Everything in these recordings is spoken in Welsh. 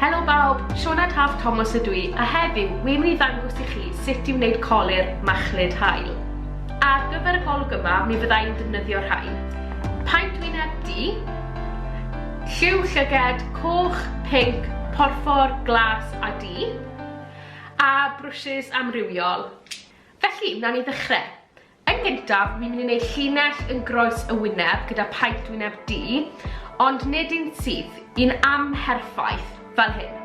Helo bawb, Sioned Haf Thomas ydw i a heddiw wi'n mynd i ddangos i chi sut i wneud colur machlud haul. Ar gyfer y golwg yma mi fydda i'n defnyddio rhain. Paent wyneb du, lliw llyged coch, pinc, porffor, glas a du, a brwshys amrywiol. Felly, wnawn ni ddechrau. Yn gyntaf, ni'n mynd i wneud llinell yn groes y wyneb gyda paent wyneb du, ond nid un syth, un amherffaith, fel hyn.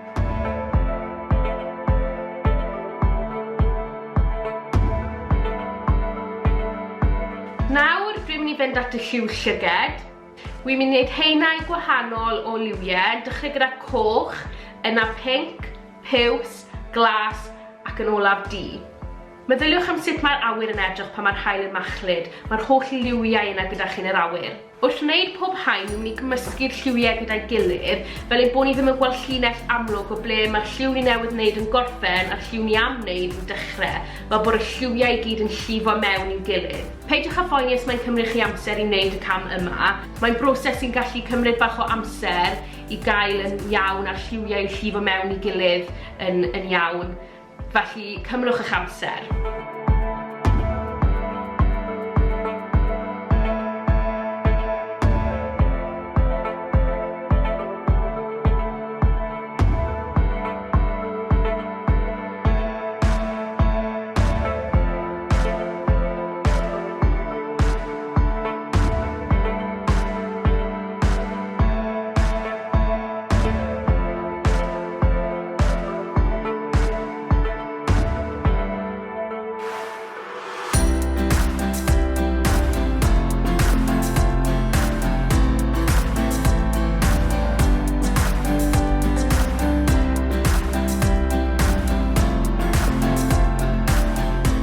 Nawr, dwi'n mynd i fynd at y lliw llyged. Wi'n mynd i wneud haenau gwahanol o liwiau, dechrau gyda coch, yna pinc, piws, glas ac yn olaf du. Meddyliwch am sut mae'r awyr yn edrych pan mae'r haul yn machlud, mae'r holl liwiau yna gyda chi yn yr awyr. Wrth wneud pob haen, ni'n mynd i gymysgu'r lliwiau gyda'i gilydd, fel ein bod ni ddim yn gweld llinell amlwg o ble mae'r lliw ni newydd wneud yn gorffen a'r lliw ni am wneud yn dechrau, fel bod y lliwiau i gyd yn llifo mewn i'w gilydd. Peidiwch â phoeni os mae'n cymryd chi amser i wneud y cam yma, mae'n broses sy'n gallu cymryd bach o amser i gael yn iawn a'r lliwiau i llifo mewn i gilydd yn, yn iawn. Felly, cymrwch eich amser.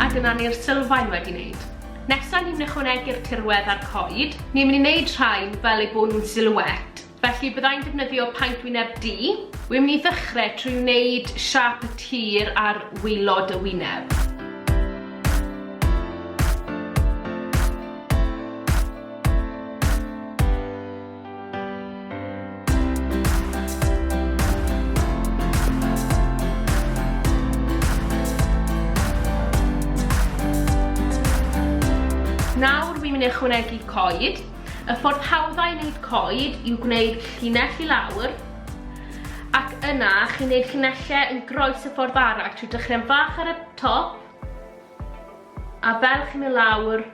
A dyna ni'r sylfaen wedi wneud. Nesa ni'n mynd i ychwanegu'r tirwedd a'r coed. Ni'n mynd i wneud rhain fel eu bod nhw'n silhouette. Felly byddai'n defnyddio paent wyneb du. Wi'n mynd i ddechrau trwy wneud siâp y tir ar waelod y wyneb. Nawr wi'n mynd i ychwanegu coed. Y ffordd hawdda i wneud coed yw gwneud llinell i lawr ac yna chi'n gwneud llinellau yn groes y ffordd arall trwy dechrau'n fach ar y top a fel chi'n mynd lawr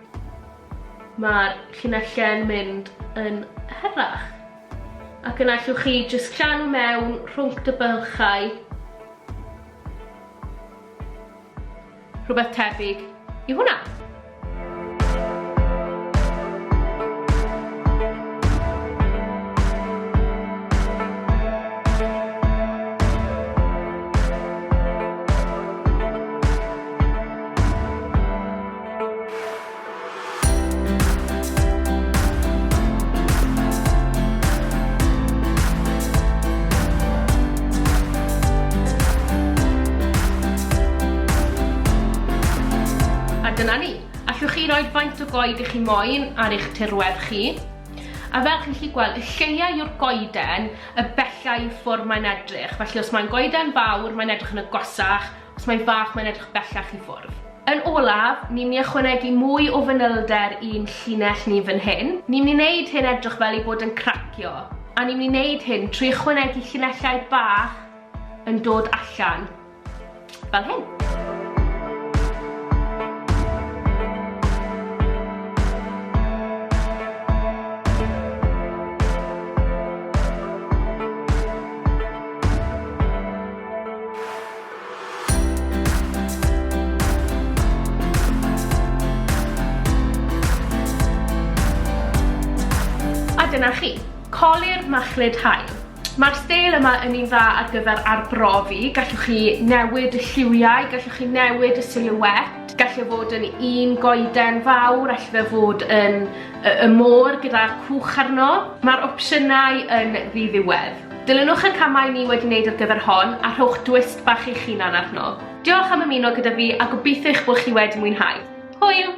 mae'r llinellau'n mynd yn herach. Ac yna allwch chi jyst llanw mewn rhwng dy bylchau Rhywbeth tebyg i hwnna. A dyna ni. Allwch chi roi faint o goed i chi moyn ar eich tirwedd chi. A fel chi'n gallu gweld, y lleia yw'r goeden, y bella i ffwrdd mae'n edrych. Felly os mae'n goeden fawr, mae'n edrych yn agosach, Os mae'n fach, mae'n edrych bellach i ffwrdd. Yn olaf, ni'n mynd i ychwanegu mwy o fanylder i'n llinell ni fan hyn. Ni'n mynd i wneud hyn edrych fel ei bod yn cracio. A ni'n mynd i wneud hyn trwy ychwanegu llinellau bach yn dod allan, fel hyn. A dyna chi, colur machlud haul. Mae'r steil yma yn un dda ar gyfer arbrofi, gallwch chi newid y lliwiau, gallwch chi newid y silhouette, gallai fod yn un goeden fawr, allai fe fod yn y, y môr gyda cwch arno. Mae'r opsiynau yn ddiddiwedd. Dilynwch y camau ni wedi wneud ar gyfer hon a rhowch dwist bach eich hunan arno. Diolch am ymuno gyda fi a gobeithio eich bod chi wedi mwynhau. Hwyl!